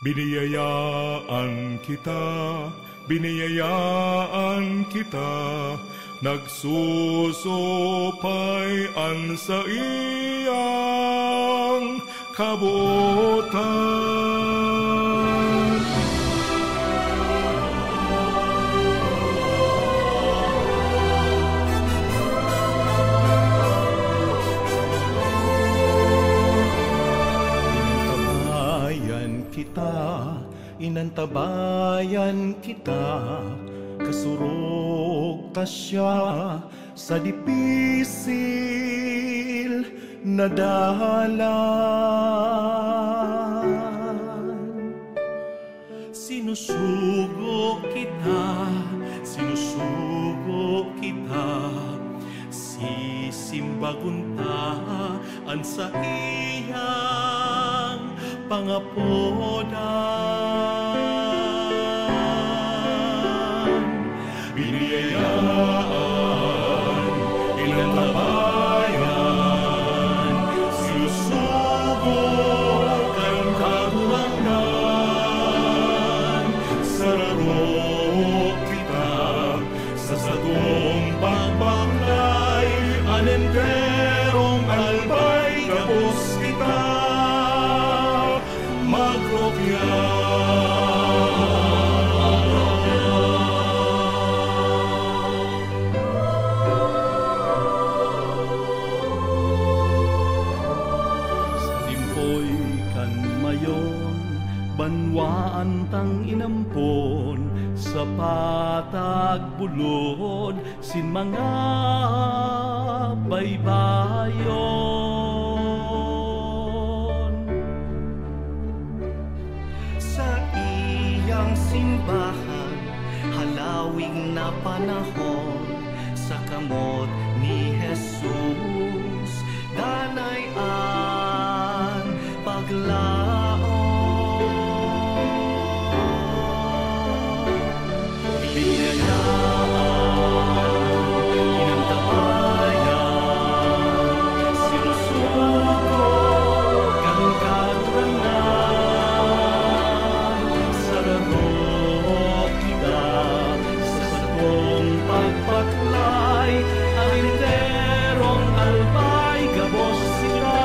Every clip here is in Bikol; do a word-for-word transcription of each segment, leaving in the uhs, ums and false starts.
Biniyayaan kita, biniyayaan kita, nagsusupay an saiyang kabotan. Inantabayan kita, inantabayan kita, kasurog ta siya sa dipisil na dalan. Sinusugo kita, sinusugo kita, sisimbagon ta an saiyang pangapodan. Biniyayaan, inantabayan, sinusugo kan Kagurangnan. Sararo kita sa satong pagbaklay, an enterong albay gabos kita magrukya. Sa limpoy kan mayon, banwaan tang inampon, sa patag bulod sin mga baybayon. Saiyang simbahan, halawig na panahon, sa kamot ni Jesus, danay an paglaom. Biniyayaan, inantabayan, sinusugo kan Kagurangnan. Sararo kita sa satong pagbaklay, an enterong albay gabos kita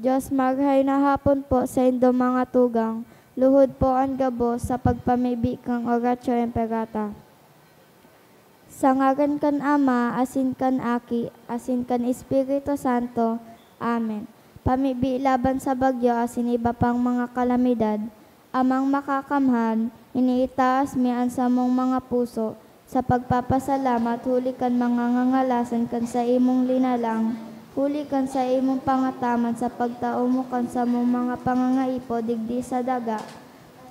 Dios, marhay na hapon po saindo mga tugang. Luhod po an gabos sa pagpamibi kan Oratio Imperata. Sa ngaran kan Ama, asin kan Aki, asin kan Espiritu Santo. Amen. Pamibi laban sa bagyo asin iba pang mga kalamidad. Amang Makakamhan, iniitaas mi an samong mga puso sa pagpapasalamat huli kan mga ngangalasan kan saimong linalang, huli kan saimong pangataman sa pagtao mo kan samong mga pangangaipo digdi sa daga,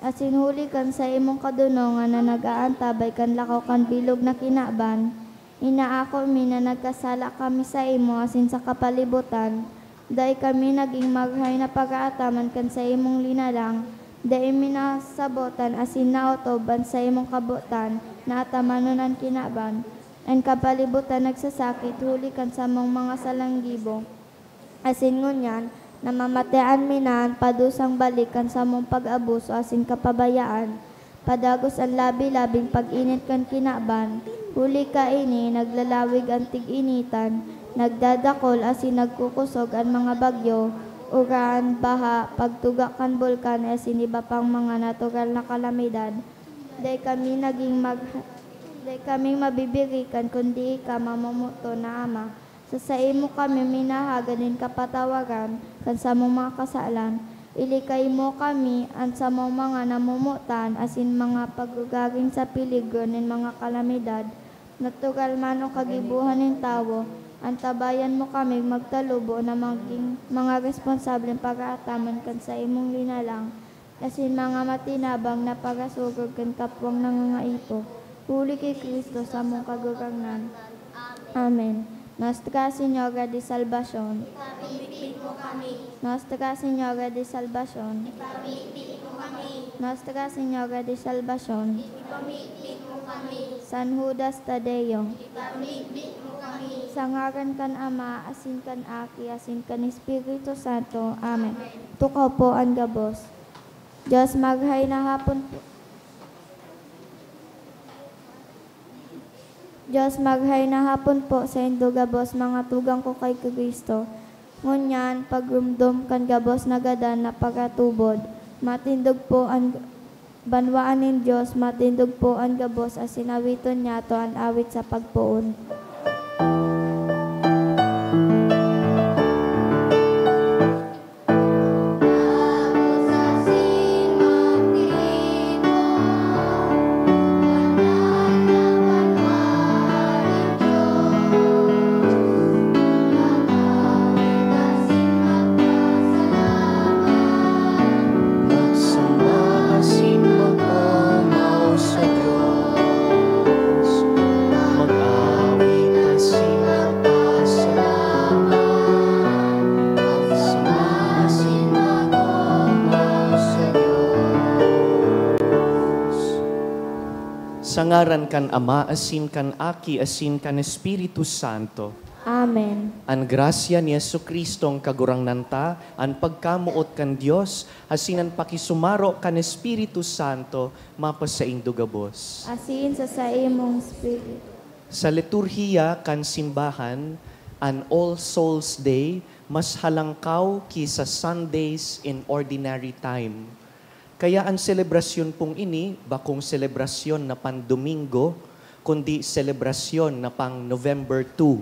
asin huli kan saimong kadonongan na nag-aantabay kan lakaw kan bilog na kinaban. Inaako mi na nagkasala kami saimo asin sa kapalibotan. Dai kami nagin marhay na paraataman kan saimong linalang. Dai mi nasabotan asin naotob an saimong kabotan na atamanon an kinaban. An kapalibotan nagsasakit huli kan samong mga salang gibo. Asin ngunyan, namamatean mi na an padusang balik kan samong pag-abuso asin kapabayaan, padagos an labi-labing pag-init kan kinaban. Huli kaini, naglalawig an tig-initan, nagdadakol asin nagkukosog an mga bagyo, uran, baha, pagtuga kan bulkan asin iba pang mga natural na kalamidad. Dai kami nagin mag-, dai kami mabibirikan kundi ika, mamomoton na Ama. Sa saimo kami minahagad nin kapatawaran kan samong mga kasalan. Ilikay mo kami, an samong mga namomotan asin mga pag-ugaring sa peligro nin mga kalamidad, natural man o kagibohan nin tawo. Antabayan mo kami magtalubo na magin mga responsableng paraataman kan saimong linalang, asin mga matinabang na parasurog kan kapwang nangangaipo, huli ki Cristo, samong Kagurangnan. Amen. Nuestra Señora de Salvacion. Ipamibi mo kami. Nuestra Señora de Salvacion. Ipamibi mo kami. Nuestra Señora de Salvacion. Ipamibi mo kami. San Judas Tadeo. Ipamibi mo kami. Sa ngaran kan Ama, asin kan Aki, asin kan Espiritu Santo. Amen. Tukaw po an gabos. Dios, marhay na hapon po. Dios, marhay na hapon po saindo gabos, mga tugang ko kay Cristo. Ngunyan, pagromdom kan gabos na gadan na paratubod. Matindog po an banwaan nin Dios, matindog po an gabos, asin awiton niyato an awit sa pagpoon. Sa ngaran kan Ama, asin kan Aki, asin kan Espiritu Santo. Amen. An grasya ni Jesu-Cristong Kagurangnan ta, an pagkamoot kan Dios, asin an pakisumaro kan Espiritu Santo, mapasaindo gabos. Asin sa saimong espiritu. Sa liturhiya kan simbahan, an All Souls Day mas halangkaw ki sa Sundays in ordinary time. Kaya an selebrasyon pong ini bakong selebrasyon na pan-Domingo, kundi selebrasyon na pang November two,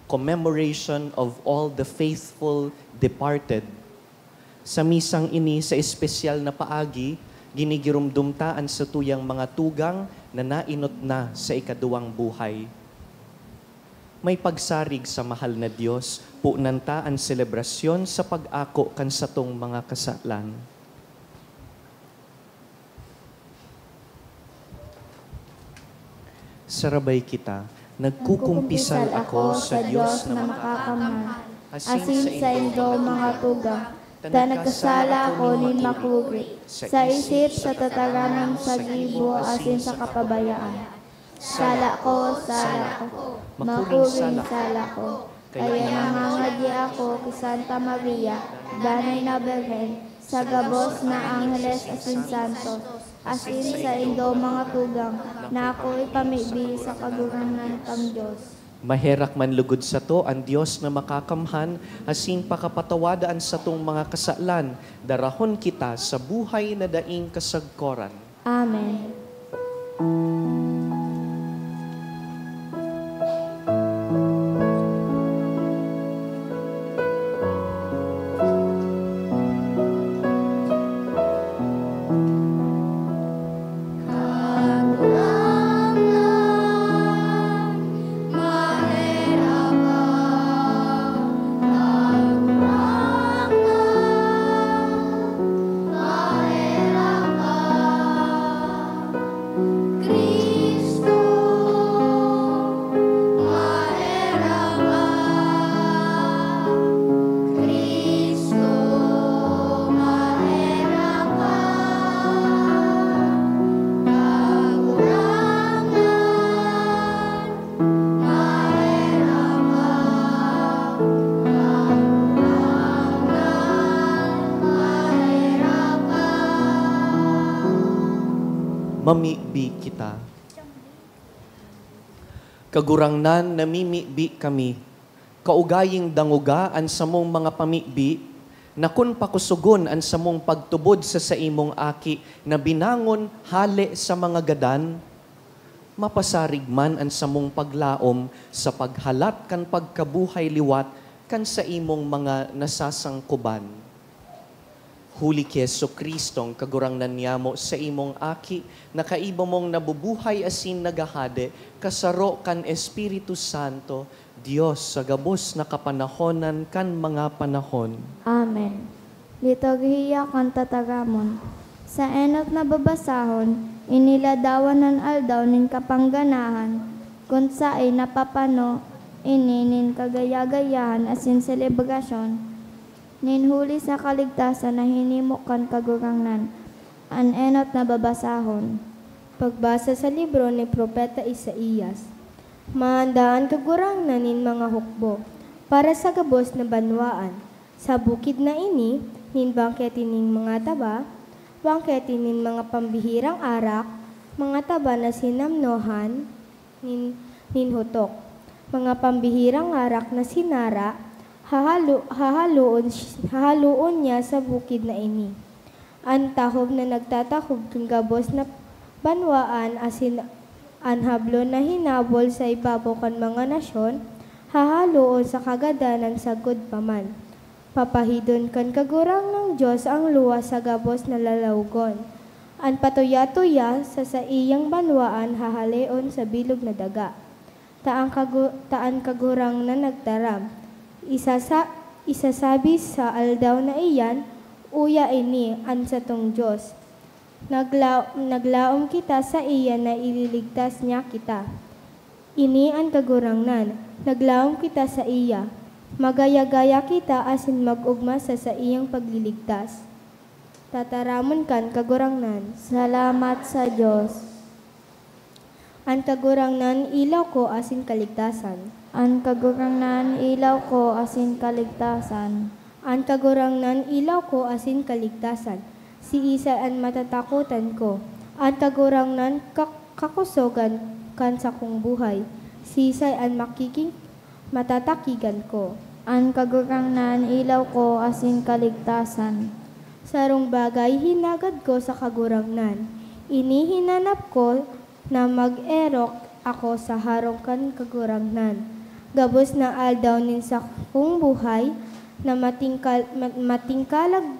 Commemoration of All the Faithful Departed. Sa misang ini, sa espesyal na paagi, ginigiromdom ta an satuyang mga tugang na nainot na sa ikaduwang buhay. May pagsarig sa mahal na Dios, punan ta an selebrasyon sa pag-ako kan satong mga kasalan. Sarabay kita, nagkukumpisal ako sa Dios na makakamhan, asin saindo mga tugang, ta nagkasala ako nin makuri, sa isip, sa tataramon, sa gibo, asin sa kapabayaan. Sala ko, sala ko, makuring sala ko. Kaya nangangadi ako ki Santa Maria, Danay na Birhen, sa gabos na angheles asin santos, asin saindo mga tugang, na ako ipamibi sa Kagurangnan tang Dios. Maherak man lugod sato an Dios na Makakamhan, asin pakapatawada an satong mga kasalan, darahon kita sa buhay na daing kasagkoran. Amen. Mamibi kita. Kagurangnan, namimibi kami. Kaugaying dangoga an samong mga pamibi, na kun pakusogon an samong pagtubod sa saimong Aki na binangon hale sa mga gadan, mapasarig man an samong paglaom sa paghalat kan pagkabuhay liwat kan saimong mga nasasangkoban. Huli ki Jesu-Cristong Kagurangnan niyamo, saimong Aki, na kaiba mong nabubuhay asin naghahade, kasaro kan Espiritu Santo, Dios sa gabos na kapanahonan kan mga panahon. Amen. Liturhiya kan Tataramon. Sa enot na babasahon, iniladawan an aldaw nin kapangganahan, kun saen napapano ini nin kagaya-gayahan asin selebrasyon nin huli sa kaligtasan na hinimo kan Kagurangnan. An enot na babasahon. Pagbasa sa libro ni Propeta Isaias. Mahanda an Kagurangnan nin mga hukbo para sa gabos na banwaan. Sa bukid na ini, nin bangkete nin mga taba, bangkete nin mga pambihirang arak, mga taba na sinamnohan nin, nin hutok, mga pambihirang arak na sinara, hahalo-, hahaloon, hahaloon niya sa bukid na ini. An tahob na nagtatahob kan gabos na banwaan asin an hablon na hinabol sa ibabaw kan mga nasyon, hahaloon sa kagadanan sagkod pa man. Papahidon kan Kagurangnan Dios an luwas sa gabos na lalawogon. An patuya-tuya sa saiyang banwaan hahaleon sa bilog na daga. Ta an kagu-, ta an Kagurangnan nagtaram, isasa-, isasabi sa aldaw na iyan, "Uya ini an satong Dios." Nagla-, naglaom kita saiya na ililigtas niya kita. Ini an Kagurangnan, naglaom kita saiya. Magaya-gaya kita asin mag-ogma sa saiyang pagliligtas. Tataramon kan Kagurangnan. Salamat sa Dios. An Kagurangnan, ilaw ko asin kaligtasan. An Kagurangnan, ilaw ko asin kaligtasan. An Kagurangnan, ilaw ko asin kaligtasan. Siisay an matatakotan ko? An Kagurangnan, ka-, kakusogan kan sakong buhay. Siisay an makiking-, matatakigan ko? An Kagurangnan, ilaw ko asin kaligtasan. Sarong bagay hinagad ko sa Kagurangnan. Ini hinanap ko, na mag-erok ako sa harong kan Kagurangnan. Gabos na aldaw nin sakong buhay, na matingkal-, ma-, matingkalag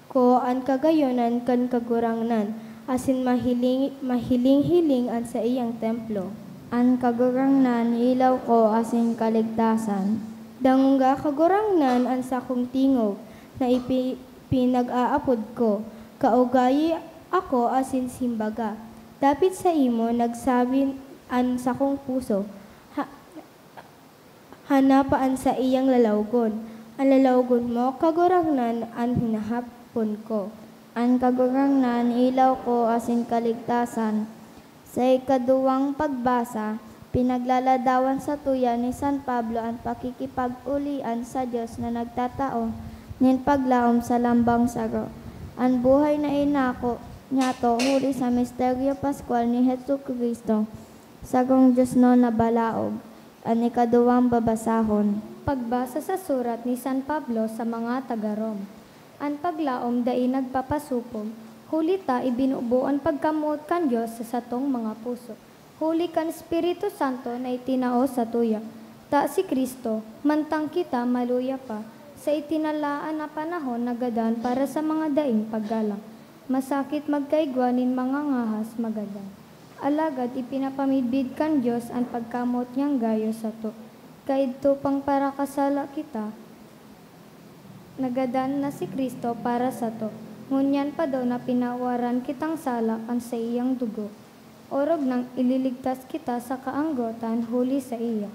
ko an kagayonan kan Kagurangnan, asin mahiling-, mahiling-hiling an saiyang templo. An Kagurangnan, ilaw ko asin kaligtasan. Dangog, Kagurangnan, an sakong tingog, na ipi-, pinag-aapod ko. Kaugayi ako asin simbaga. Dapit saimo nagsabi an sakong puso, ha-, hanapa an saiyang lalawgon. An lalawgon mo, Kagurangnan, an hinahapon ko. An Kagurangnan, ilaw ko asin kaligtasan. Sa ikaduwang pagbasa, pinaglaladawan satuya ni San Pablo an pakikipag-olian sa Dios na nagtatao nin paglaom sa lambang saro, an buhay na inako niyato huli sa misteryo paskwal ni Jesu-Cristo, sarong Diosnon na balaog. An ikaduwang babasahon. Pagbasa sa surat ni San Pablo sa mga taga Roma. An paglaom dai nagpapasopog, huli ta ibinubo an pagkamoot kan Dios sa satong mga puso, huli kan Espiritu Santo na itinao satuya. Ta si Cristo, mantang kita maluya pa, sa itinalaan na panahon nagadan para sa mga daing paggalang. Masakit magkaigwa nin mga ngahas magadan. Alagad ipinapamidbid kan Dios an pagkamoot niyang gayo sato. Kaidto pang parakasala kita, nagadan na si Cristo para sato. Ngunyan pa daw na pinawaran kitang sala kan saiyang dugo. Orog nang ililigtas kita sa kaanggotan huli saiya.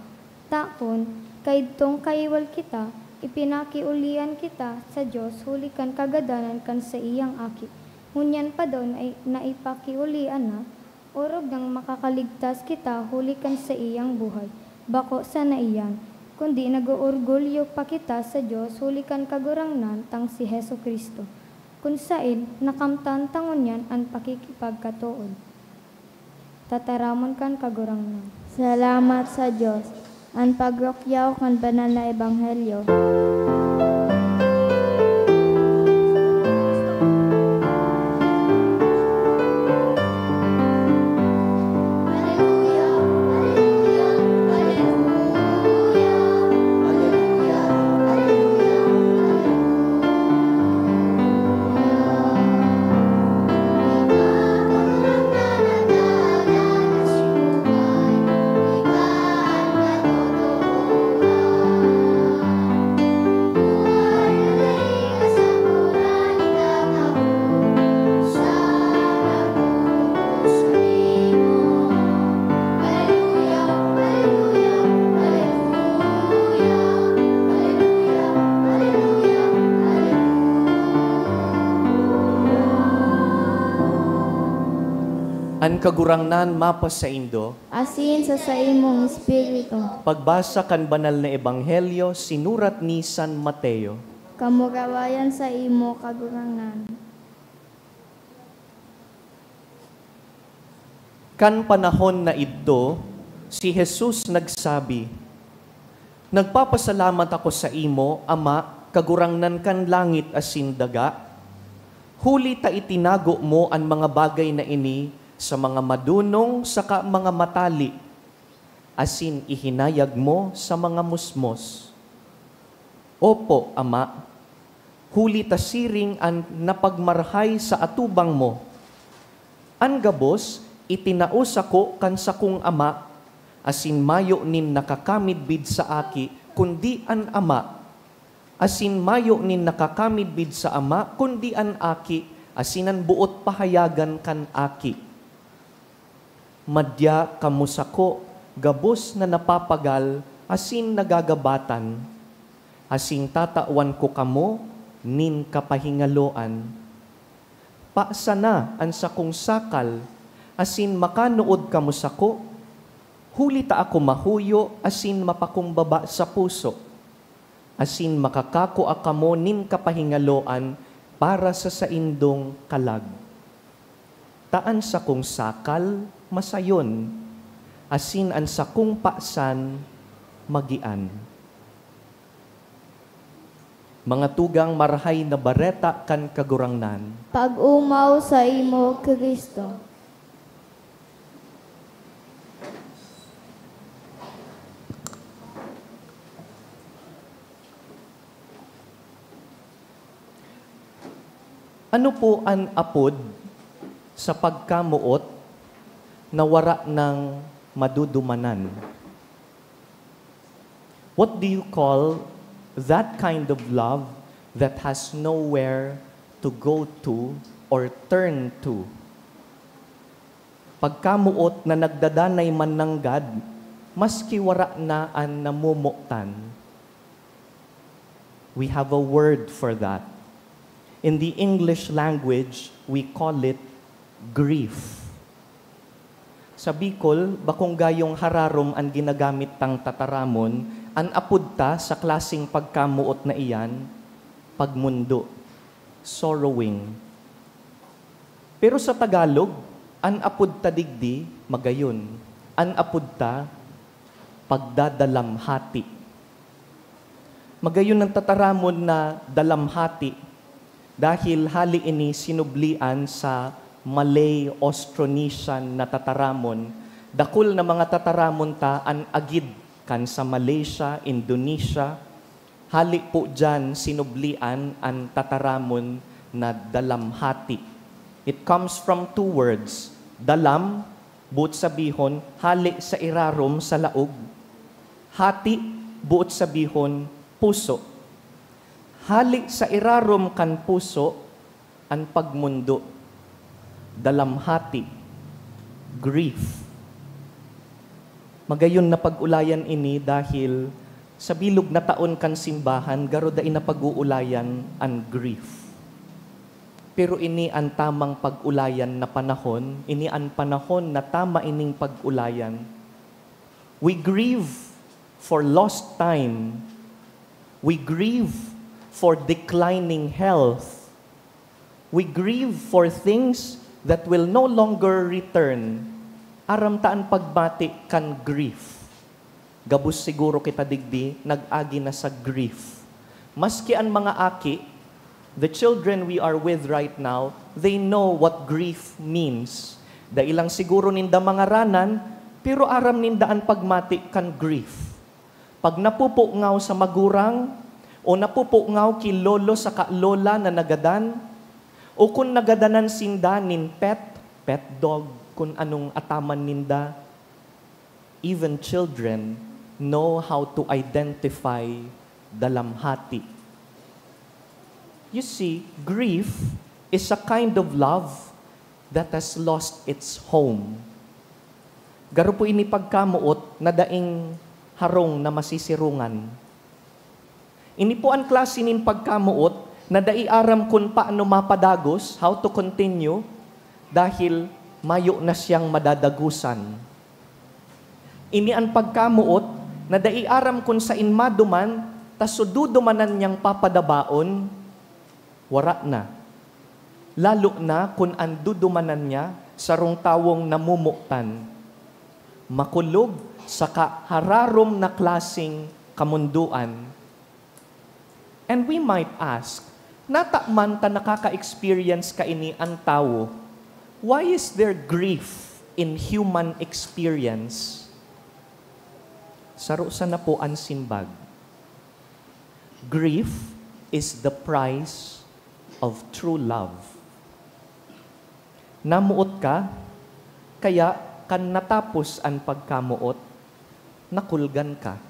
Takon, kaidtong kaiwal kita, ipinakiolian kita sa Dios huli kan kagadanan kan saiyang Aki. Ngunyan pa daw na, na ipakiolian na, orog nang makakaligtas kita huli kan saiyang buhay. Bako sana iyan, kundi nag-oorgulyo pa kita sa Dios huli kan Kagurangnan tang si Jesu-Cristo. Kun saen, nakamtan ta ngunyan an pakikipagkatood. Tataramon kan Kagurangnan. Salamat sa Dios. An pagrukyaw kan banal na ebanghelyo. An Kagurangnan mapasaindo. Asin sa saimong espiritu. Pagbasa kan Banal na Ebanghelyo sinurat ni San Mateo. Kamurawayan saimo, Kagurangnan. Kan panahon na idto, si Jesus nagsabi, "Nagpapasalamat ako saimo, Ama, Kagurangnan kan langit asin daga, huli ta itinago mo an mga bagay na ini sa mga madonong saka mga matali, asin ihinayag mo sa mga musmos. Opo, Ama, huli ta siring an napagmarahay sa atubang mo. An gabos itinao sako kan sakong Ama, asin mayo nin nakakamidbid sa Aki, kundi an Ama. Asin mayo nin nakakamidbid sa Ama, kundi an Aki, asin an boot pahayagan kan Aki. Madya kamo sako gabos na napapagal asin nagagabatan, asin tatawan ko kamo nin kapahingaloan. Pasana an sakong sakal, asin makanood kamo sako, huli ta ako mahuyo asin mapakumbaba sa puso, asin makakakua kamo nin kapahingaloan para sa saindong kalag. Ta an sakong sakal masayon, asin an sakong pasan magian." Mga tugang, Marahay na Bareta kan Kagurangnan. Pag-omaw saimo, Cristo. Ano po an apod sa pagkamoot na wara nang madudumanan? What do you call that kind of love that has nowhere to go to or turn to? Pagkamoot na nagdadanay man nanggad, maski wara na an namomotan. We have a word for that. In the English language, we call it grief. Sa Bicol, bakong gayong hararom an ginagamit tang tataramon, an apod ta sa klaseng pagkamoot na iyan, pagmundo, sorrowing. Pero sa Tagalog, an apod ta digdi, magayon. An apod ta, Pagdadalamhati. Magayon ang tataramon na dalamhati dahil hali ini sinublian sa Malay-Austronesian na tataramon. Dakul na mga tataramon ta an agid kan sa Malaysia, Indonesia. Hali po diyan sinublian an tataramon na dalamhati. It comes from two words, dalam, boot sabihon, hale sa irarom sa laog. Hati, boot sabihon, puso. Hale sa irarom kan puso an pagmondo. Dalamhati, grief. Magayon na pag-ulayan ini dahil sa bilog na taon kan simbahan, garo dai na pag-uulayan an grief. Pero ini an tamang pag-ulayan na panahon, ini an panahon na tama ining pag-ulayan. We grieve for lost time. We grieve for declining health. We grieve for things that will no longer return. Aram ta an pagmati kan grief. Gabos siguro kita digdi nag-agi na sa grief. Maski an mga aki, the children we are with right now, they know what grief means. Dai lang siguro ninda mangaranan, pero aram ninda an pagmati kan grief. Pag napupungaw sa magurang o napupungaw ki lolo saka lola na nagadan, o kun nagadanan sinda nin pet, pet dog, kun anong ataman ninda, even children know how to identify dalamhati. You see, grief is a kind of love that has lost its home. Garo po ini pagkamoot na daing harong na masisirongan. Ini po an klase nin pagkamoot na dai aram kun paano mapadagos, how to continue, dahil mayo na siyang madadagosan. Ini an pagkamoot na dai aram kun sain maduman, ta so dudumanan niyang papadabaon, wara na. Lalo na kun an dudumanan niya sarong tawong namomotan, makulog, saka hararom na klaseng kamondoan. And we might ask, nata man ta nakaka-experience kaini an tawo, why is there grief in human experience? Saro sana po an simbag. Grief is the price of true love. Namoot ka, kaya kan natapos an pagkamoot, nakulgan ka.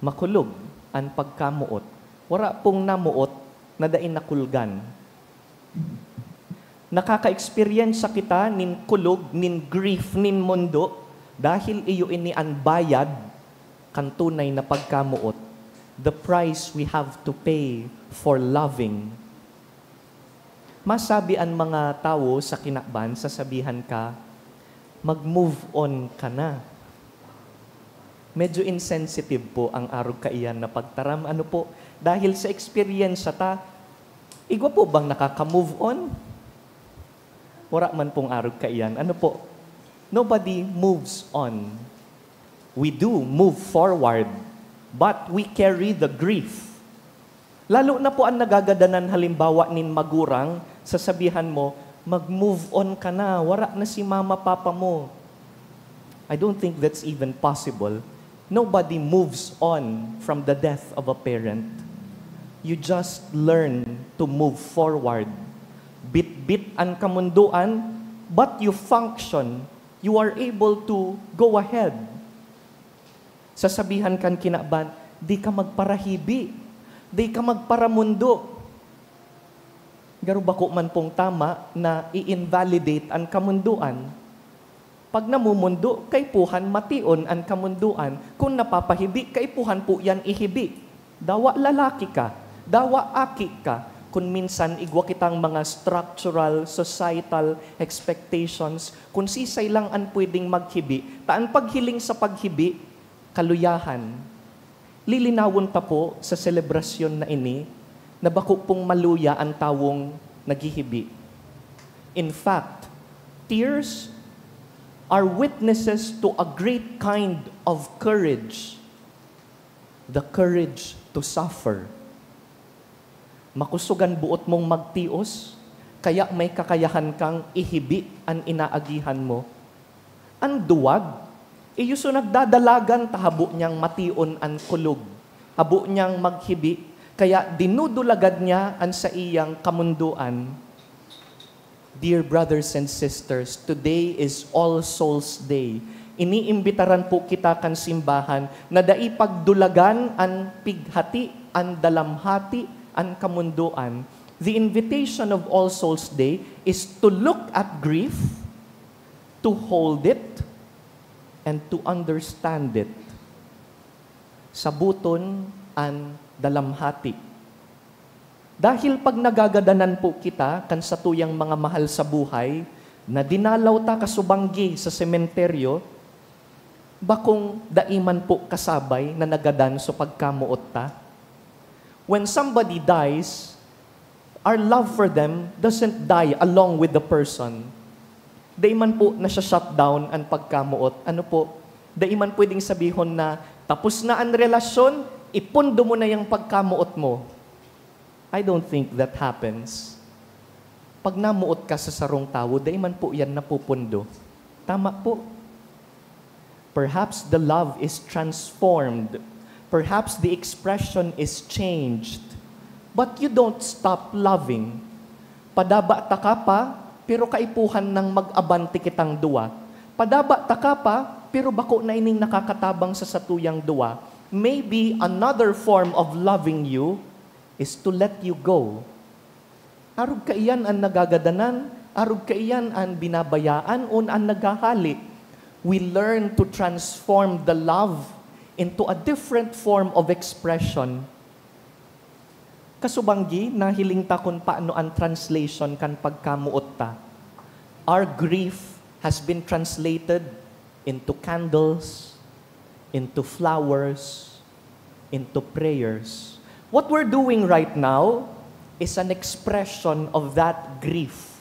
Makulog an pagkamoot. Wara pong namoot na dai nakulgan. Nakaka-eksperyensya kita nin kulog, nin grief, nin mondo, dahil iyo ini an bayad kan tunay na pagkamoot, the price we have to pay for loving. Masabi an mga tawo sa kinaban, sasabihan ka, "Mag-move on ka na." Medyo insensitive po ang arog kaiyan na pagtaram. Ano po? Dahil sa eksperyensya ta, igwa po bang nakaka-move on? Wara man pong arog kaiyan. Ano po? Nobody moves on. We do move forward, but we carry the grief. Lalo na po an nagagadanan, halimbawa, nin magurang, sasabihan mo, "Mag-move on ka na, wara na si mama, papa mo." I don't think that's even possible. Nobody moves on from the death of a parent. You just learn to move forward. Bitbit an kamondoan, but you function. You are able to go ahead. Sasabihan kan kinaban, "Di ka magparahibi. Di ka magparamondo." Garo bako man pong tama na i-invalidate an kamondoan. Pag namomondo, kaipuhan mation an kamondoan. Kun napapahibi, kaipuhan po yan ihibi. Dawa lalaki ka, dawa aki ka. Kun minsan, igwa kitang mga structural, societal expectations, kun sisay lang an pwedeng maghibi, ta an paghiling sa paghibi, kaluyahan. Lilinawon ta po sa selebrasyon na ini na bako pong maluya an tawong naghihibi. In fact, tears are witnesses to a great kind of courage, the courage to suffer. Makosog an boot mong magtios, kaya may kakayahan kang ihibi an inaagihan mo. An duwag, iyo so nagdadalagan ta habo niyang mation an kulog, habo niyang maghibi, kaya dinudulagan niya an saiyang kamondoan. Dear brothers and sisters, today is All Souls Day. Iniimbitaran po kita kan simbahan na dai pagdulagan an pighati, an dalamhati, an kamondoan. The invitation of All Souls Day is to look at grief, to hold it, and to understand it. Saboton an dalamhati. Dahil pag nagagadanan po kita kan satuyang mga mahal sa buhay, na dinalaw ta kasubanggi sa sementeryo, bakong dai man po kasabay na nagadan so pagkamoot ta. When somebody dies, our love for them doesn't die along with the person. Dai man po nasa-shutdown an pagkamoot. Ano po? Dai man pwedeng sabihon na tapos na an relasyon, ipondo mo na yang pagkamoot mo. I don't think that happens. Pag namoot ka sa sarong tawo, dai man po yan napupundo. Tama po. Perhaps the love is transformed. Perhaps the expression is changed. But you don't stop loving. Padaba ta ka pa, pero kaipuhan nang mag-abante kitang duwa. Padaba ta ka pa, pero bako na ining nakakatabang sa satuyang duwa. Maybe another form of loving you is to let you go. Arog kaiyan an nagagadanan, arog kaiyan an binabayaan o an naghahali. We learn to transform the love into a different form of expression. Kasubanggi, nahiling ta kun paano an translation kan pagkamoot ta. Our grief has been translated into candles, into flowers, into prayers. What we're doing right now is an expression of that grief.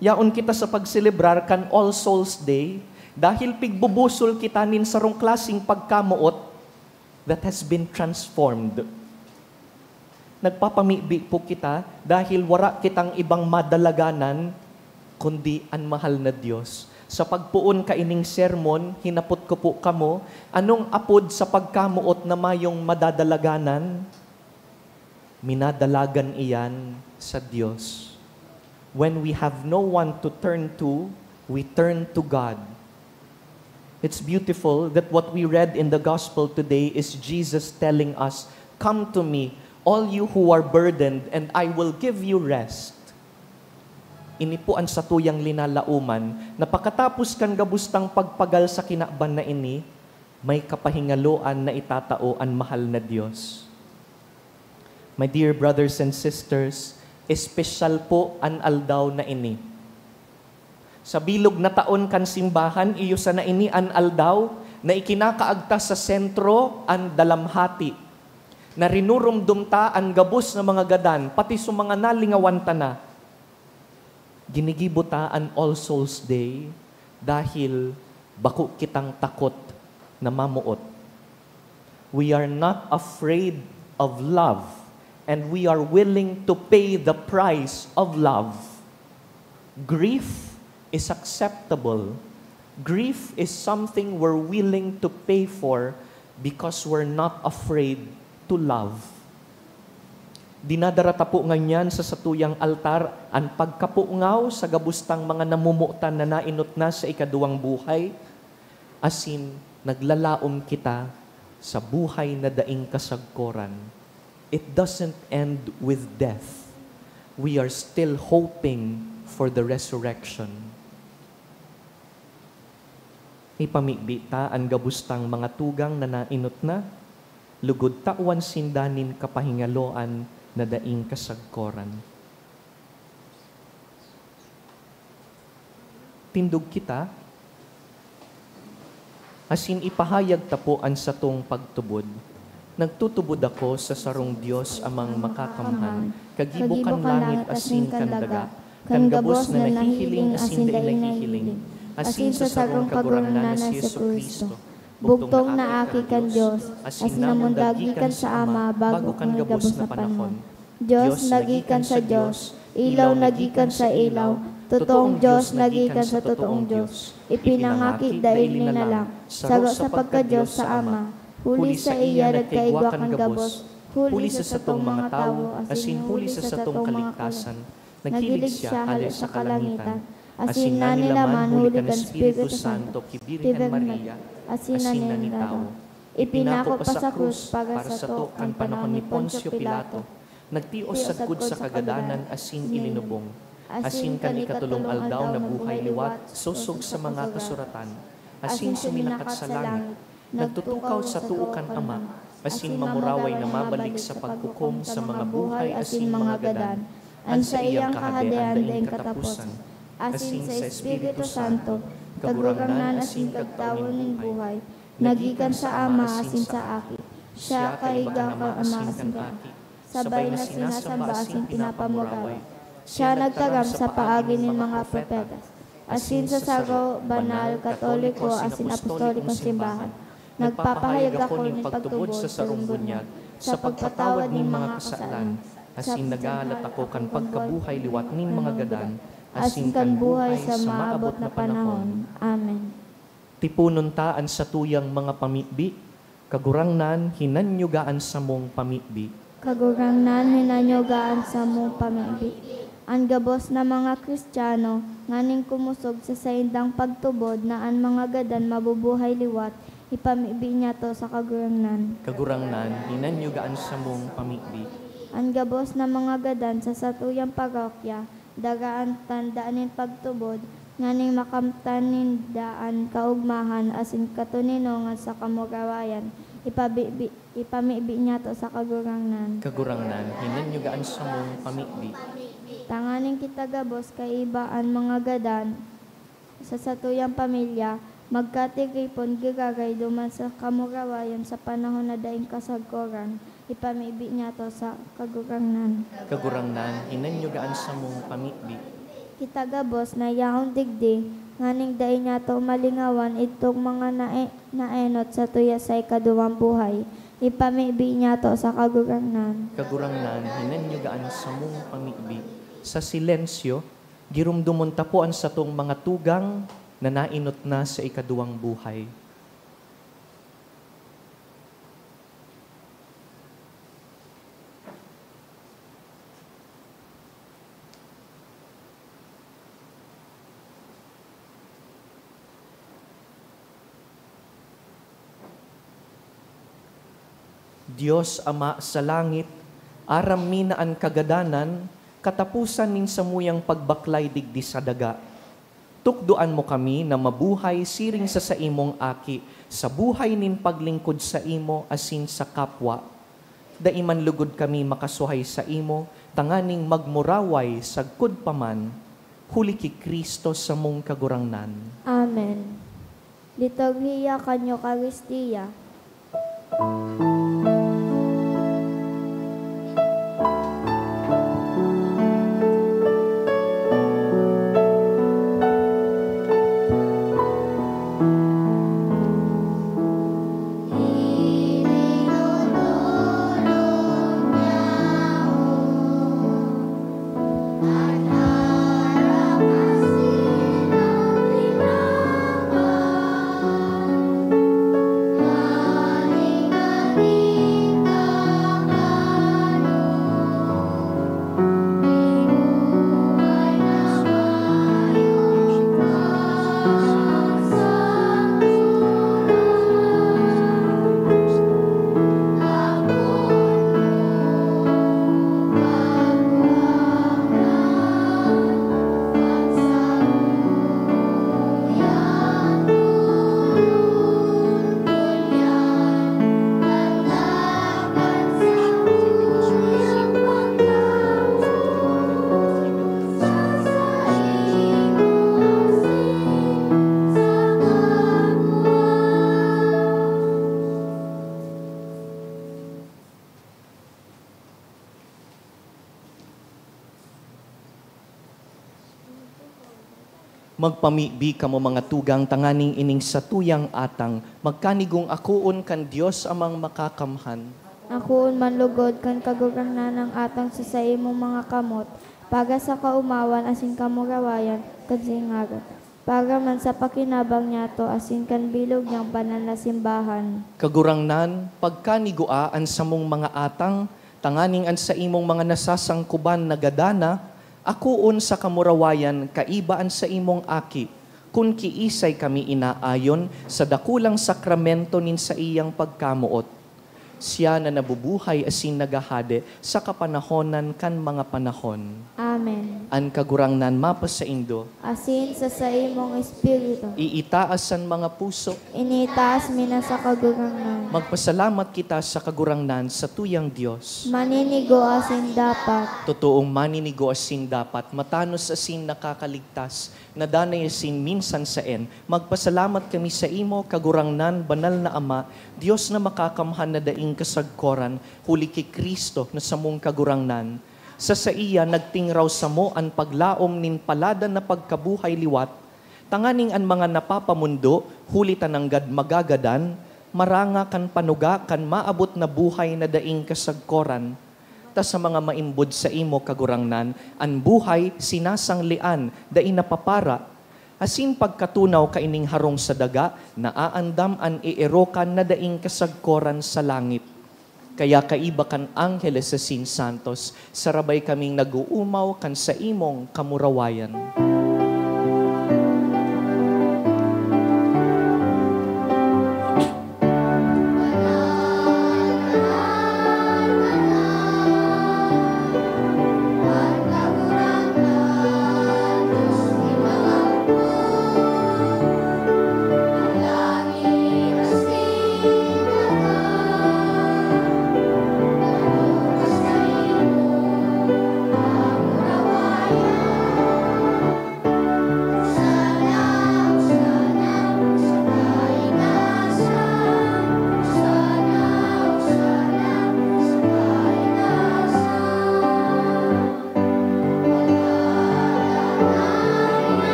Yaon kita sa pagselebrar kan All Souls Day dahil pigbubusol kita nin sarong klaseng pagkamoot that has been transformed. Nagpapamibi po kita dahil wara kitang ibang madalaganan kundi an mahal na Dios. Sa pagpoon kaining sermon, hinapot ko po kamo, anong apod sa pagkamoot na mayong madadalaganan? Minadalagan iyan sa Dios. When we have no one to turn to, we turn to God. It's beautiful that what we read in the gospel today is Jesus telling us, "Come to me, all you who are burdened, and I will give you rest." Ini po an satuyang linalaoman na pakatapos kan gabos tang pagpagal sa kinaban na ini, may kapahingaloan na itatao an mahal na Dios. My dear brothers and sisters, espesyal po an aldaw na ini. Sa bilog na taon kan simbahan, iyo sana ini an aldaw na ikinakaagta sa sentro an dalamhati, na rinurumdom ta an gabos na mga gadan, pati sa mga nalingawan ta na. Ginigibo ta an All Souls Day dahil bako kitang takot na mamoot. We are not afraid of love, and we are willing to pay the price of love. Grief is acceptable. Grief is something we're willing to pay for because we're not afraid to love. Dinadara ta po ngunyan sa satuyang altar an pagkapungaw sa gabos tang mga namomotan na naenot na sa ikaduwang buhay, asin naglalaom kita sa buhay na daing kasagkoran. It doesn't end with death. We are still hoping for the resurrection. Ipamibi ta an gabos tang mga tugang na naenot na, lugod tawan sinda nin kapahingaloan na daing kasagkoran. Tindog kita, asin ipahayag ta po an satong pagtubod. Nagtutubod ako sa sarong Dios Amang Makakamhan, kagibo kan langit asin kan daga, kan gabos na nahihiling asin dai nahihiling. asin sa sarong Kagurangnan na si Jesu-Cristo, bugtong na Aki kan Dios, asin namundagi kan sa Ama bago kan gabos na panahon. Dios na gikan sa Dios, ilaw na gikan sa ilaw, totoong Dios na gikan sa totoong Dios. Ipinangaki dai linalang, saro sa pagka-Dios sa Ama, huli sa iya nagkaigwa kan gabos, huli sa satong mga tawo, asin huli sa satong kaligtasan. Naghilig siya hale sa kalangitan, asin nanilaman huli kan Espiritu Santo ki Birhen Maria, asin naninilaw. Ipinako pa sa krus para sato kan panahon ni Poncio Pilato. Nagtios sagkod sa kagadanan asin ilinubong. Asin kan ikatolong aldaw nabuhay liwat sosog sa mga kasuratan, asin suminakat sa langit. Nagtutukaw sa too kan Ama, asin mamuraway na mabalik sa paghukom sa mga buhay asin mga gadan, an saiyang kahadean daing kataposan, asin sa Espiritu Santo, Kagurangnan asin Kagtawo nin buhay, na gikan sa Ama asin sa Aki. Siya kaiba kan Ama asin kan Aki, sabay na sinasamba asin pinapamuraway. Siya nagtaram sa paagi nin mga propetas, asin sa saro, banal, katoliko, asin apostolikong simbahan. Nagpapahayag ako nin pagtubod sa sarong bunyag, sa pagpatawad nin mga kasalan, asin naghahalat ako kan pagkabuhay liwat nin mga gadan, asin kan buhay sa maabot na panahon. Amen. Tiponon ta an satuyang mga pamibi. Kagurangnan, hinanyuga an samong pamibi. Kagurangnan, hinanyuga an samong pamibi. An gabos na mga Kristiyano nganing kumosog sa saindang pagtubod na an mga gadan mabubuhay liwat, ipamibi niyato sa Kagurangnan. Kagurangnan, hinanyuga an samong pamibi. An gabos na mga gadan sa satuyang parokya, dara an tanda nin pagtubod, nganing makamtan ninda an kaogmahan asin katoninongan sa kamurawayan, ipabibi-, ipamibi niyato sa Kagurangnan. Kagurangnan, hinanyuga an samong pamibi. Tanganing kita gabos kaiba an mga gadan sa satuyang pamilya, magkatiripon, giraray duman sa kamurawayan sa panahon na daing kasagkoran, ipamibi niyato sa Kagurangnan. Kagurangnan, hinanyuga an samong pamibi. Kita gabos na yaon digdi, nganing dai niyato malingawan idtong mga nae-, naenot satuya sa ikaduwang buhay, ipamibi niyato sa Kagurangnan. Kagurangnan, hinanyuga an samong pamibi. Sa silensyo, giromdomon ta po an satong mga tugang na naenot na sa ikaduwang buhay. Dios Ama sa langit, aram mi na an kagadanan kataposan nin samuyang pagbaklay digdi sa daga. Tukdoan mo kami na mabuhay siring sa saimong Aki, sa buhay nin paglingkod saimo asin sa kapwa. Dai man lugod kami makasuhay saimo, tanganing magmuraway sagkod pa man, huli ki Cristo samong Kagurangnan. Amen. Liturhiya kan Eukaristia. Magpamibi kamo, mga tugang, tanganing ining satuyang atang magkanigong akoon kan Dios Amang Makakamhan. Akoon man lugod kan Kagurangnan an atang sa saimong mga kamot, paga sa kaomawan asin kamurawayan kan singaran, paga man sa pakinabang niyato asin kan bilog niyang banal na simbahan. Kagurangnan, pagkanigoa an samong mga atang, tanganing an saimong mga nasasangkuban nagadan na, akoon sa kamurawayan kaiba an saimong Aki, kun kiisay kami inaayon sa dakulang sakramento nin saiyang pagkamoot. Siya na nabubuhay asin naghahade sa kapanahonan kan mga panahon. Amen. An Kagurangnan mapasaindo. Asin sa saimong espiritu. Iitaas an mga puso. Initaas mi na sa Kagurangnan. Magpasalamat kita sa Kagurangnan, satuyang Dios. Maninigo asin dapat. Totoong maninigo asin dapat, matanos asin nakakaligtas, na danay asin minsan saen. Magpasalamat kami saimo, Kagurangnan, Banal na Ama, Dios na makakamhan na daing kasagkoran, huli ki Cristo na samong Kagurangnan. Sa saiya nagtingraw samo an paglaom nin paladan na pagkabuhay liwat, tanganing an mga napapamondo, huli ta nanggad magagadan, maranga kan panuga kan maabot na buhay na daing kasagkoran. Ta sa mga maimbod saimo, Kagurangnan, an buhay sinasanglean, dai napapara. Asin pagkatunaw kaining harong sa daga, naaandam an eerokan na daing kasagkoran sa langit. Kaya kaiba kan angheles asin santos, sarabay kaming nag-oomaw kan saimong kamurawayan.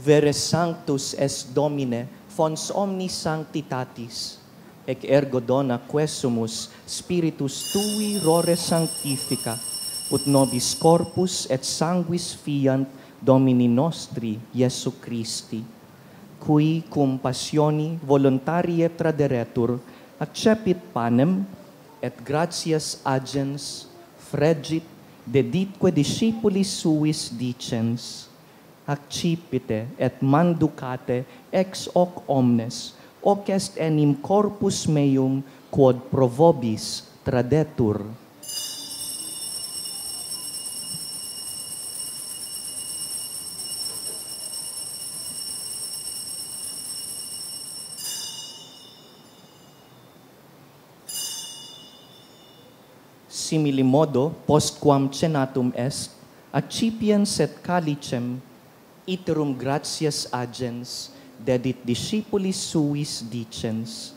Vere sanctus es, Domine, fons omni sanctitatis. Ec ergo dona quesumus Spiritus tui rore sanctifica, ut nobis corpus et sanguis fiant Domini nostri Jesu Christi, qui cum passioni voluntarie traderetur, accepit panem et gratias agens, fregit, deditque discipulis suis dicens. Accipite et manducate ex hoc omnes, hoc est enim corpus meum quod pro vobis tradetur. Simili modo, postquam cenatum est, accipiens et calicem, iterum gratias agens, dedit discipulis suis dicens.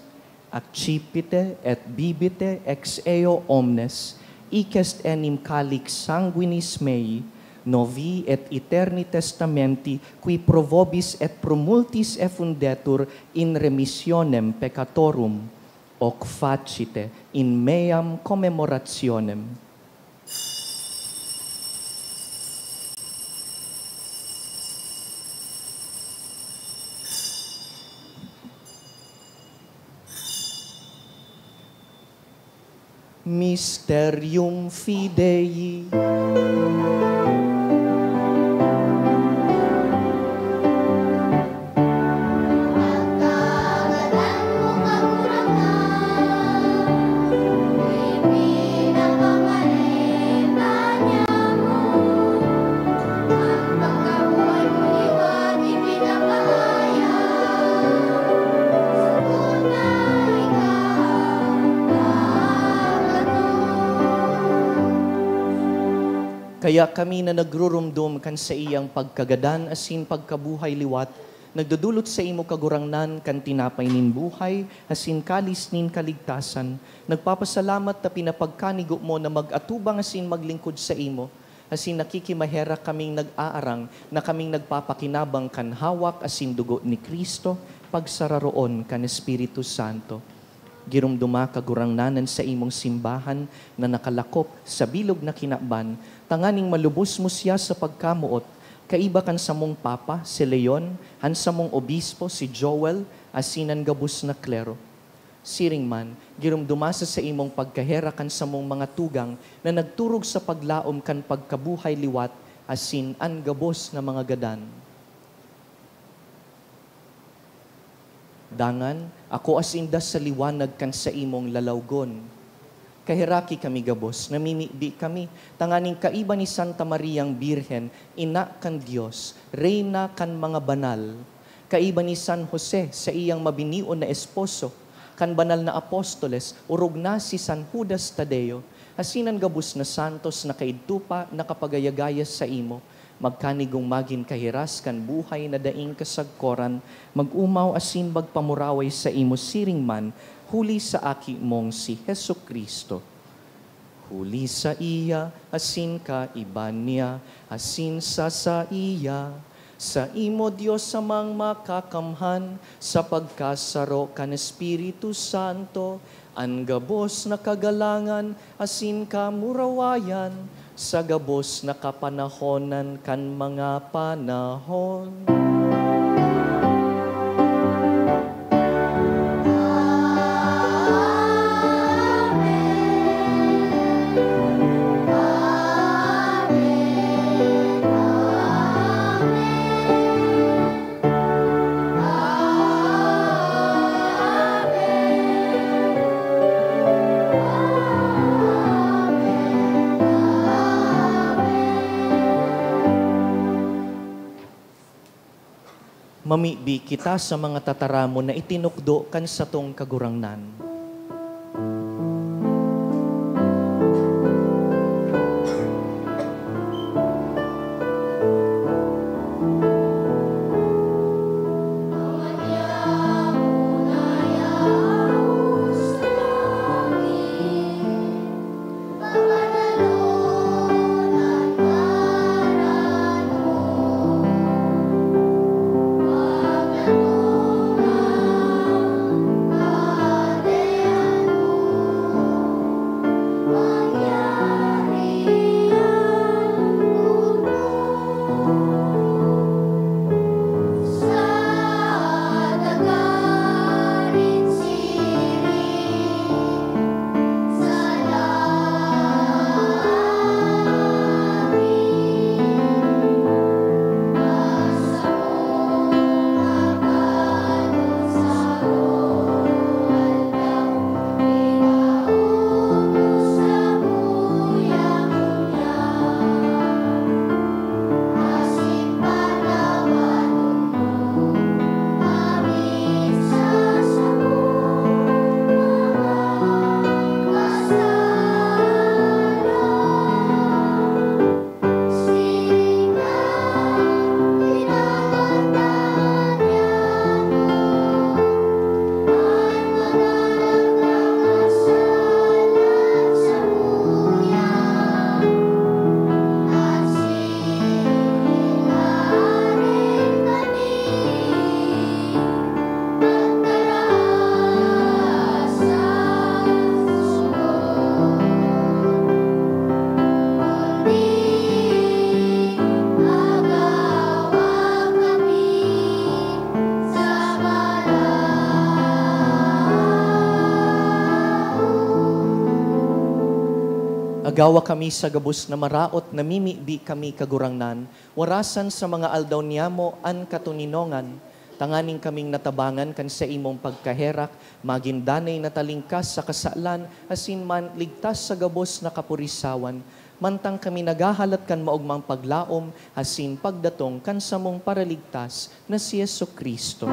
Accipite et bibite ex eo omnes, hic est enim calix sanguinis mei, novi et aeterni testamenti, qui pro vobis et pro multis effundetur in remissionem peccatorum. Hoc facite in meam commemorationem. Mysterium fidei. Kaya kami na nagrurumdom kan saiyang pagkagadan asin pagkabuhay liwat, nagdodolot saimo, Kagurangnan, kan tinapay nin buhay asin kalis nin kaligtasan. Nagpapasalamat ta pinapagkanigo mo na mag-atubang asin maglingkod saimo, asin nakikimaherak kaming nag-aarang na kaming nagpapakinabang kan hawak asin dugo ni Cristo, pagsararoon kan Espiritu Santo. Giromdoma, Kagurangnan, an saimong simbahan na nakalakop sa bilog na kinaban, tanganing malubos mo siya sa pagkamoot, kaiba kan samong Papa, si Leon, an samong Obispo, si Joel, asin an gabos na klero. Siring man, giromdoma sa saimong pagkaherak an samong mga tugang na nagturog sa paglaom kan pagkabuhay liwat asin an gabos na mga gadan. Dangan, akoa sinda sa liwanag kan saimong lalawgon. Kaheraki kami gabos, namimibi kami, tanganing kaiba ni Santa Mariang Birhen, ina kan Dios, reyna kan mga banal, kaiba ni San Jose, saiyang mabinion na esposo, kan banal na apostoles, orog na si San Judas Tadeo, asin an gabos na santos na kaidto pa nakapagayagaya saimo, magkanigong magin kahiras kan buhay na daing kasagkoran, mag-omaw asin magpamuraway saimo siring man, huli sa Aki mong si Jesu-Cristo. Huli saiya, asin kaiba niya, asin sa saiya, saimo, Dios Amang Makakamhan, sa pagkasaro kan Espiritu Santo, an gabos na kagalangan asin kamurawayan sa gabos na kapanahonan kan mga panahon. Mamibi kita sa mga tataramon na itinukdo kan satong Kagurangnan. Agawa kami sa gabos na maraot, namimibi kami, Kagurangnan, warasan sa mga aldaw niyamo an katoninongan, tanganing kaming natabangan kan saimong pagkaherak, magin danay na talingkas sa kasalan, asin man ligtas sa gabos na kapurisawan, mantang kami naghahalat kan maogmang paglaom asin pagdatong kan samong Paraligtas na si Jesu-Cristo.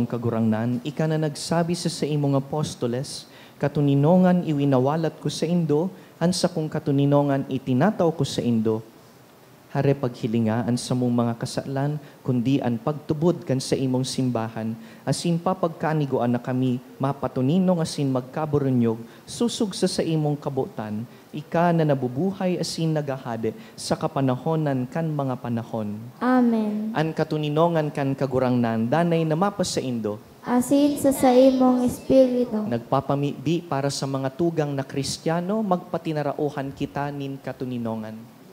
Kagurangnan, ika na nagsabi sa saimong apostoles, "Katoninongan iwinawalat ko saindo, an sakong katoninongan itinatao ko saindo." Hare paghilinga an samong mga kasalan, kundi an pagtubod kan saimong simbahan, asin papagkanigoan na kami mapatoninong asin magkaburunyog, sosog sa saimong kabotan, ika na nabubuhay asin naghahade sa kapanahonan kan mga panahon. Amen. An katoninongan kan Kagurangnan danay na mapasaindo. Asin sa saimong espiritu. Nagpapamibi para sa mga tugang na Kristiyano, magpatinaraohan kita nin katoninongan.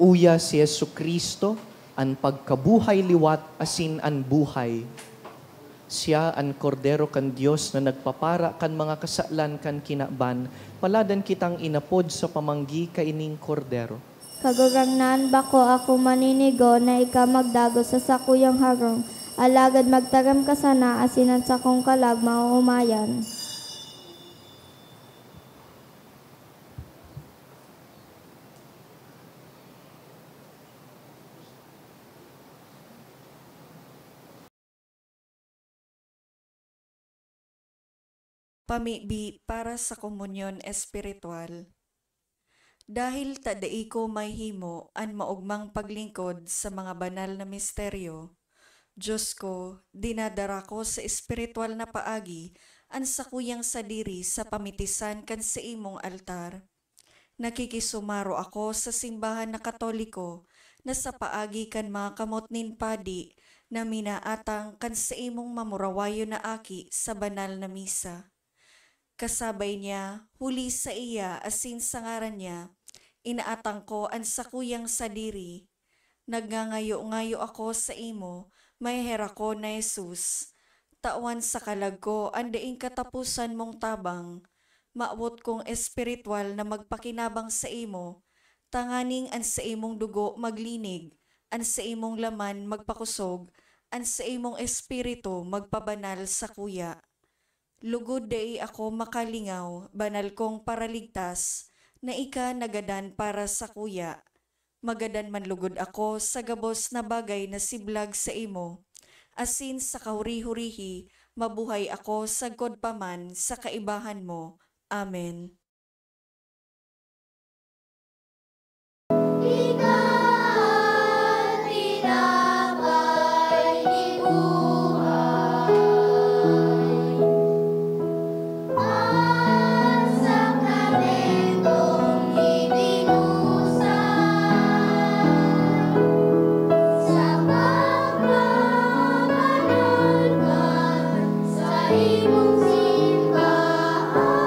Uya si Jesu-Cristo, an pagkabuhay liwat asin an buhay. Siya an Kordero kan Dios na nagpapara kan mga kasalan kan kinaban. Paladan kitang inapod sa pamanggi kaining Kordero. Kagurangnan, bako ako maninigo na ika magdagos sa sakuyang harong, alagad magtaram ka sana asin an sakong kalag maoomayan. Pamibi para sa komunyon espiritual. Dahil ta dai ko mahimo an maogmang paglingkod sa mga banal na misteryo, Dios ko, dinadara ko sa espiritual na paagi an sakuyang sadiri sa pamitisan kan saimong altar. Nakikisumaro ako sa simbahan na Katoliko na sa paagi kan mga kamot nin padi na minaatang kan saimong mamurawayon na aki sa banal na misa. Kasabay niya, huli saiya asin sa ngaran niya, inaatang ko an sakuyang sadiri. Nagngangayo-ngayo ako saimo, maheherakon na Jesus, tawan sa kalag ko an daing kataposan mong tabang. Mawot kong espiritual na magpakinabang saimo, tanganing an saimong dugo maglinig, an saimong laman magpakosog, an saimong espiritu magpabanal sakuya. Lugod dai ako makalingaw, banal kong Paraligtas, na ika nagadan para sakuya. Magadan man lugod ako sa gabos na bagay na siblag saimo, asin sa kahuri-hurihi, mabuhay ako sagkod pa man sa kaibahan mo. Amen. Ika an tinapay nin buhay. An sakramentong itinusay sa pagkabanal kan saimong simbahan.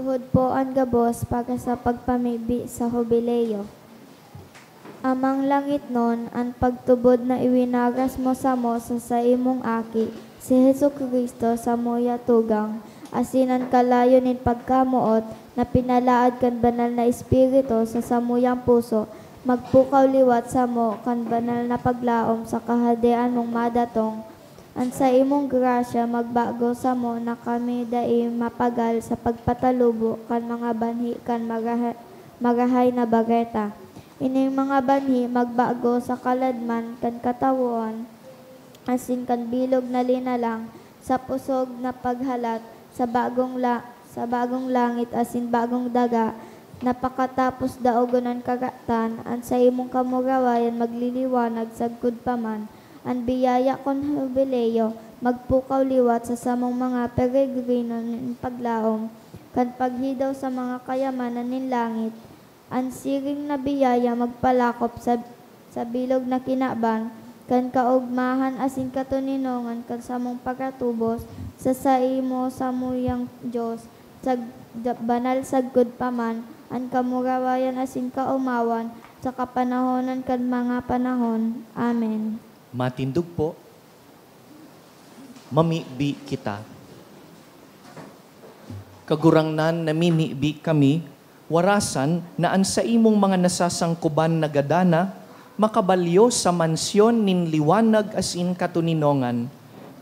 Tuhod po an gabos para sa pagpamibi sa Hubileo. Amang langitnon, an pagtubod na iwinaras mo samo sa saimong Aki, si Jesu-Cristo, samuya tugang, asin an kalayo nin pagkamoot na pinalaad kan Banal na Espiritu sa samuyang puso, magpukaw liwat samo kan banal na paglaom sa Kahadean mong madatong. An saimong grasya magbago samo na kami dai mapagal sa pagpatalubo kan mga banhi kan maraha-, Marahay na Bareta. Ining mga banhi magbago sa kaladman kan katawoan asin kan bilog na linalang sa pusog na paghalat sa bagong la-, sa bagong langit asin bagong daga, na pakatapos daogon an karatan, an saimong kamurawayan magliliwanag sagkod pa man. An biyaya kan Hubileo magpukaw liwat sa samong mga peregrino nin paglaom kan paghidaw sa mga kayamanan nin langit. An siring na biyaya magpalakop sa, sa bilog na kinaban kan kaogmahan asin katoninongan kan samong paratubos sa saimo, samuyang Dios, sag-, da-, banal sagkod pa man an kamurawayan asin kaomawan sa kapanahonan kan mga panahon. Amen. Matindog po. Mamibi kita. Kagurangnan, namimibi kami, warasan na an saimong mga nasasangkuban na gadana makabalyo sa mansyon nin liwanag asin katoninongan,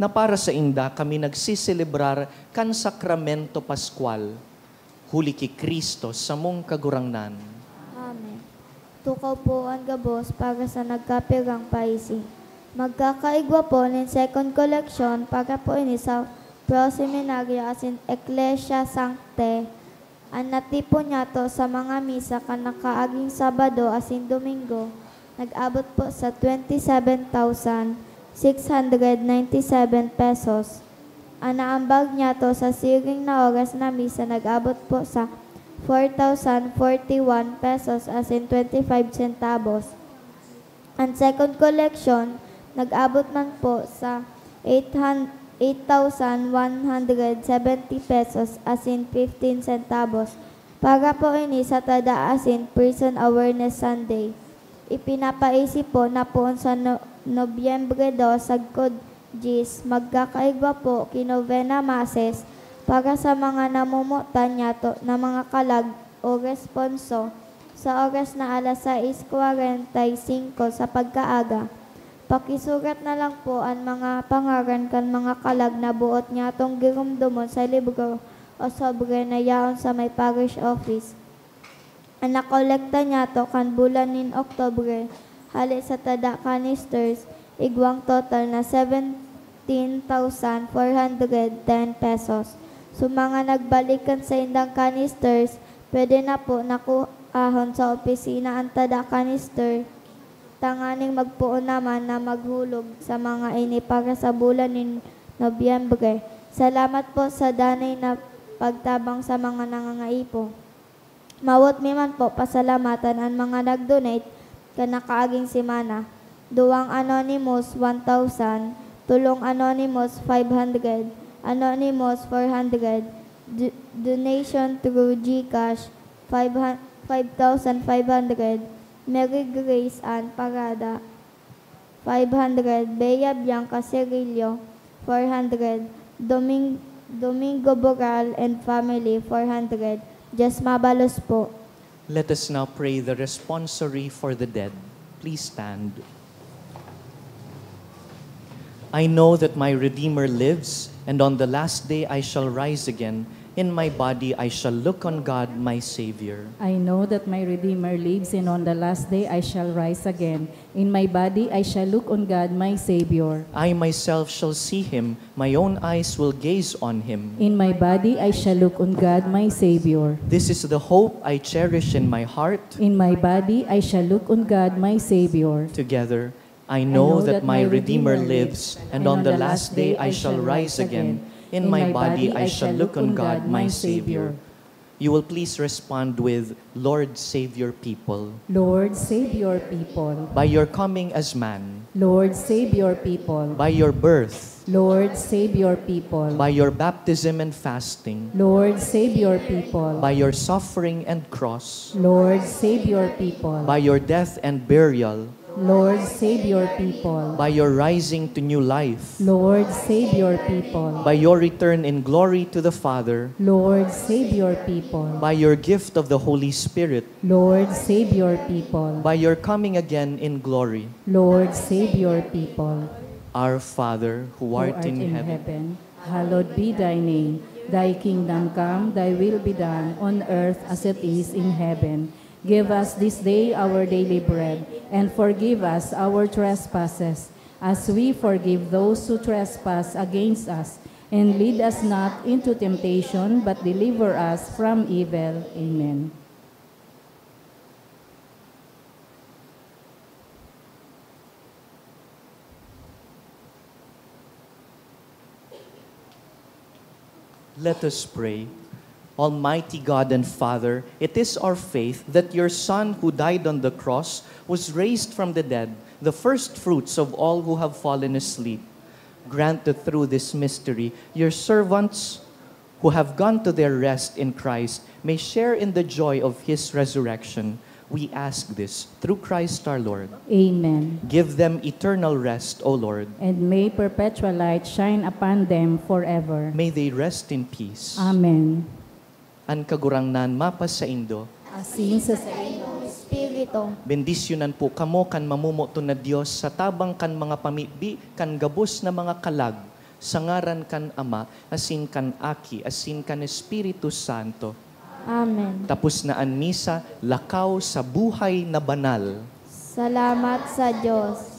na para sainda kami nagseselebrar kan Sakramento Paskwal. Huli ki Cristo samong Kagurangnan. Amen. Tukaw po an gabos para sa nagkapirang paisi. Magkakaigwa po nin second collection para po ini sa Pro Seminario asin Iglesia Sancte. An natipon niyato sa mga misa kan nakaaging Sabado asin Domingo nag-abot po sa twenty seven thousand six hundred ninety seven pesos. An naambag niyato sa siring na oras na misa nag-abot po sa four thousand forty one pesos asin twenty five centavos. An second collection nag-abot man po sa eight thousand one hundred seventy pesos asin fifteen centavos. Para po ini sa Tada asin Prison Awareness Sunday. Ipinapaisi po na poon sa No-, Nobyembre dos, sagkod diyes, magkakaigwa po ki novena masses para sa mga namomotan niyato na mga kalag o responso sa oras na alas sais kwarenta y singko sa pagkaaga. Pakisurat na lang po an mga pangaran kan mga kalag na boot niyatong giromdomon sa libro o sobre na yaon sa may parish office. An nakolekta niyato kan bulan nin Oktubre, hale sa tada canisters, igwang total na seventeen thousand four hundred ten pesos. Sa mga nagbalik kan saindang canisters, pwede na po na kuhahon sa opisina an tada canister, tanganing magpoon naman na maghulog sa mga ini para sa bulan nin Nobyembre. Salamat po sa danay na pagtabang sa mga nangangaipo. Mawot mi man po pasalamatan an mga nag-donate kan nakaaging semana. Duwang anonymous, one thousand, tolong anonymous, five hundred, anonymous, four hundred, do-, donation through GCash, five hun-, five thousand five hundred, Mary Grace Ann Parada, five hundred, Bea Bianca Cirillo, four hundred, Doming-, Domingo Boral and family, four hundred. Diyos mabalos po. Let us now pray the responsory for the dead. Please stand. I know that my Redeemer lives, and on the last day I shall rise again. In my body I shall look on God, my Savior. I know that my Redeemer lives, and on the last day I shall rise again. In my body I shall look on God, my Savior. I myself shall see him, my own eyes will gaze on him. In my body I shall look on God, my Savior. This is the hope I cherish in my heart. In my body I shall look on God, my Savior. Together, I know that my Redeemer lives, and on the last day I shall rise again. In my body I shall look on God, my Savior. You will please respond with, "Lord, save your people." Lord, save your people. By your coming as man. Lord, save your people. By your birth, Lord, save your people. By your baptism and fasting, Lord, save your people. By your suffering and cross, Lord, save your people. By your death and burial, Lord, save your people. By your rising to new life, Lord, save your people. By your return in glory to the Father, Lord, save your people. By your gift of the Holy Spirit, Lord, save your people. By your coming again in glory. Lord, save your people. Our Father, who Who art, art in, in heaven, heaven, hallowed be thy name. Thy kingdom come, thy will be done on earth as it is in heaven. Give us this day our daily bread, and forgive us our trespasses, as we forgive those who trespass against us. And lead us not into temptation, but deliver us from evil. Amen. Let us pray. Almighty God and Father, it is our faith that your Son who died on the cross was raised from the dead, the first fruits of all who have fallen asleep. Grant that through this mystery, your servants who have gone to their rest in Christ may share in the joy of his resurrection. We ask this through Christ our Lord. Amen. Give them eternal rest, O Lord. And may perpetual light shine upon them forever. May they rest in peace. Amen. An Kagurangnan mapasaindo. Asin sa saindong espiritu. Bendisyonan po kamo kan mamomoton na Dios sa tabang kan mga pamibi kan gabos na mga kalag, sa ngaran kan Ama, asin kan Aki, asin kan Espiritu Santo. Amen. Tapos na an misa, lakaw sa buhay na banal. Salamat sa Diyos.